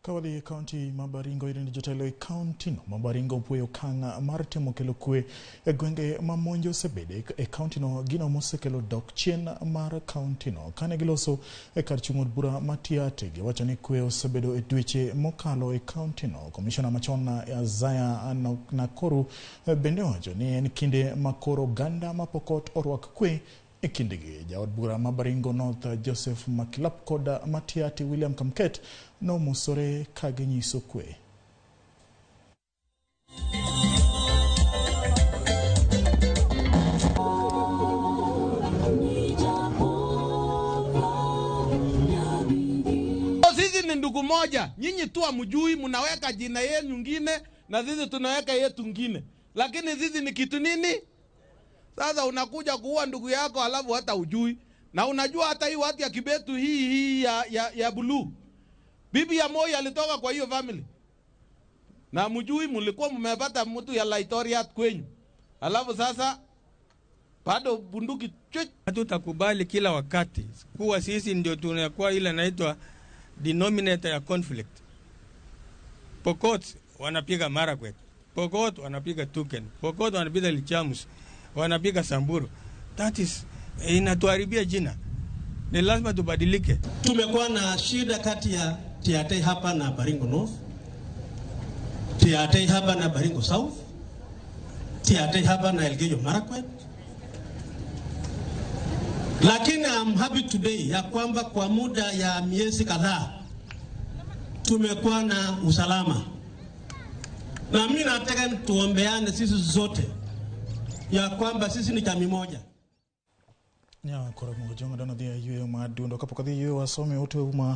Ka wadhi e kaunti ma Baringo, iyudo ni jotelo e kaunti no ma Baringo opuoyo okang' mar temo kelo kwe e gwenge ma monj osebede e kaunti no, gino mosekelo dok chien mar kaunti no. Kane giloso e kar chung' od bura ma Tiaty, giwacho ni kwe osebedo e dweche mokalo e kaunti no. Komishona machon Isaiah Nakoru bende owacho ni en kinde ma koro oganda ma Pokot orwak kwe e kindegi. Jaod bura ma Baringo North Joseph Makilap kod Matiati William Kamket nomosore ka ginyiso kwe. Sisi ni ndugu moja, nyinyi tu hamjui, mnaweka jina yenu nyingine na sisi tunaweka yetu ngine, lakini sisi ni kitu nini? Sasa unakuja kuua ndugu yako alafu hata ujui. Na unajua hata hii watu ya Kibetu hii ya blue, bibi ya Moi alitoka kwa hiyo family. Na mjui mlikuwa mmepata mtu ya Laitoriat kwenyu. Alafu sasa bado bunduki chwit. Hatutakubali kila wakati kuwa sisi ndio tunakuwa ile inaitwa denominator ya conflict. Pokot wanapiga Marakwet, Pokot wanapiga Tuken, Pokot wanapiga Lichamus, wanapiga Samburu. That is, inatuharibia jina. Ni lazima tubadilike. Tumekuwa na shida kati ya Tiaty hapa na Baringo North, Tiaty hapa na Baringo South, Tiaty hapa na Elgeyo Marakwet. Lakini I'm happy today ya kwamba kwa muda ya miezi kadhaa tumekuwa na usalama. Na mimi nataka tuombeane sisi zote ya kwamba sisi ni jamii moja. Nya koro mogo jonga dono dhi e yueyo mar dundo kapok odhi yueyo wasome ote ma